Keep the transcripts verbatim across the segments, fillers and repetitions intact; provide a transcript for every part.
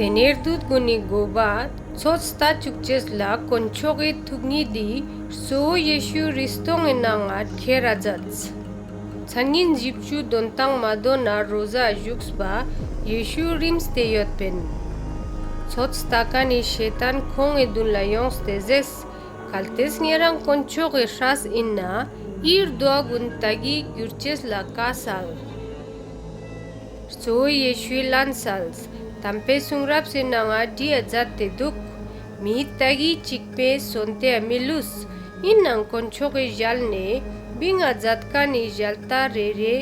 ཏེ་ནེ་རྡུད་གུན་ནི་གོ་བ་ཚོད་ལྟ་ཅུག་ཅེས་ལ་དཀོན་མཆོག་གི་ཐུག་ཉིད་དི་གཙོ་བོ་ཡེ་ཤུ་རི་སྟོང་ངི་ནང་ང་ཁྱེར་ར་ཛདས། ཚན་ཉིན་ཞིབ་ཅུ་དོན་ཐང་མ་དོན་ན་རོ་ཟ་ཞུགས་པ་ཡེ་ཤུ་རིམས་ཏེ་ཡོད་པིན། ཚོད་ལྟ་ཁན་ནི་ཤེ་ཏཱན་ཁོང་ངི་དུན་ལ་ཡོངས་ཏེ་ཟེརས། གལ་ཏེ་ཉེ་རང་དཀོན་མཆོག་གི་སྲས་ཨིན་ན་འི་རྡོ་གུན་ཏ་གི་གྱུར་ཅེས་ལ་ཀའ་སལ། གཙོ་བོ་ཡེ་ཤུའི་ལན་སལས། ཏམ་པའེ་སུང་རབས་སི་ནང་ང་བྲིའ་ཛད་ཏེ་དུག། མི་ཏ་གི་ཅིག་པོའེ་སོན་ཏེའ་མི་ལུས། ཨིན་ནའང་དཀོན་མཆོག་གི་ཞལ་ནེ་བིང་ང་ཛད་ཁན་ནི་ཞལ་ཏ་རེ་རེའི་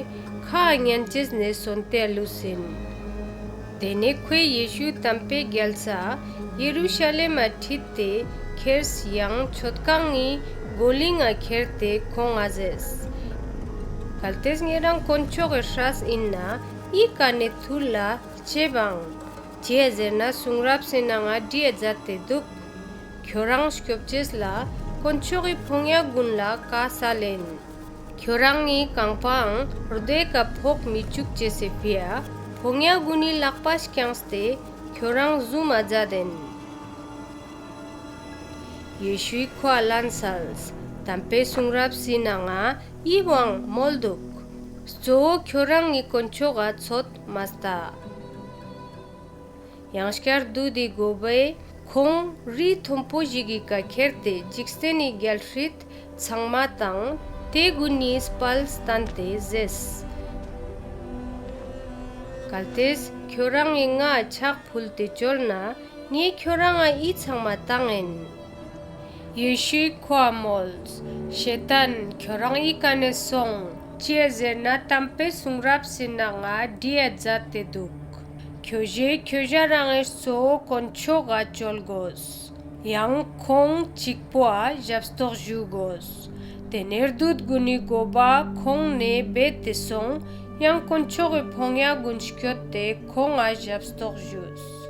ཁའ་ཉན་ཅེས་ནེ་སོན་ཏེའ་ལུས་ཨིན། ཏེ་ནེ་ཁོའེ་ཡེ་ཤུ་ཏམ་པའེ་གྱལ་ས་ཡེ་རུ་ཤ་ལེམ་མ་ཁྲིད་དེ་ཁྱེརས་ཡང་ཆོད་ཁང་ངི་གོ་ལིང་ང་ཁྱེར་ཏེ་ཁོང་ང་ཟེརས། གལ་ཏེ་ཉེ་རང་དཀོན་མཆོག་གི་སྲས་ཨིན་ན་འི་ཀ་ནེ་ཐུར་ལ་ཅེབ་བང་། ཅིའ་ཟེར་ན་སུང་རབས་སི་ནང་ང་བྲིའ་ཛད་ཏེ་དུག། ཁྱོ་རང་སྐྱོབ་ཅེས་ལ་དཀོན་མཆོག་གི་ཕོ་ཉ་གུན་ལ་ཀའ་སལ་ཨིན། ཁྱོ་རང་ངི་རྐང་པའང་རྡོའེ་ཀ་ཕོག་མི་ཅུག་ཅེས་སི་ཕིའ་ཕོ་ཉ་གུན་ནི་ལག་པ་རྐྱངས་ཏེ་ཁྱོ་རང་ཟུམ་མ་ཛད་ཨིན། ཡེ་ཤུའི་ཁོའ་ལན་སལས། ཏམ་པའེ་སུང་རབས་སི་ནང་ང་འི་བོའང་མོལ་དུག། གཙོ་བོ་ཁྱོ་རང་ངི་དཀོན་མཆོག་ག་ཚོད་མ་ལྟ། ཡང་སྐྱར་རྡུད་དི་གོ་བའེ་ཁོང་རི་ཐོན་པོ་ཞིག་གི་ཀ་ཁྱེར་ཏེ་ཇིག་རྟེན་ནི་གྱལ་སྲིད་ཚང་མ་དང་ཏེ་གུན་ནི་སྤལ་སྟན་ཏེ་ཟེརས། གལ་ཏེ་ཁྱོ་རང་ངི་ངའ་ཆག་ཕུལ་ཏེ་ཅོལ་ན་ངའེ་ཁྱོ་རང་ང་འི་ཚང་མ་ཏང་ཨིན། ཡེ་ཤུའི་ཁོའ་མོལས། ཤེ་ཏཱན་ཁྱོ་རང་འི་ཀ་ནེ་སོང་། ཅིའ་ཟེར་ན་ཏམ་པའེ་སུང་རབས་སི་ནང་ང་བྲིའ་ཛད་ཏེ་དུག། ཁྱོ་ཞའེ་ཁྱོ་ཞ་རང་ངི་གཙོ་བོ་དཀོན་མཆོག་ག་ཅོལ་གོས། ཡང་ཁོང་ཅིག་པོའ་ཞབ་སྟོག་ཞུ་གོས། ཏེ་ནེ་རྡུད་གུན་ནི་གོ་བ་ཁོང་ནེ་བེད་དེ་སོང་ཡང་དཀོན་མཆོག་གི་ཕོ་ཉ་གུན་སྐྱོད་དེ་ཁོང་ང་ཞབ་སྟོག་ཞུས།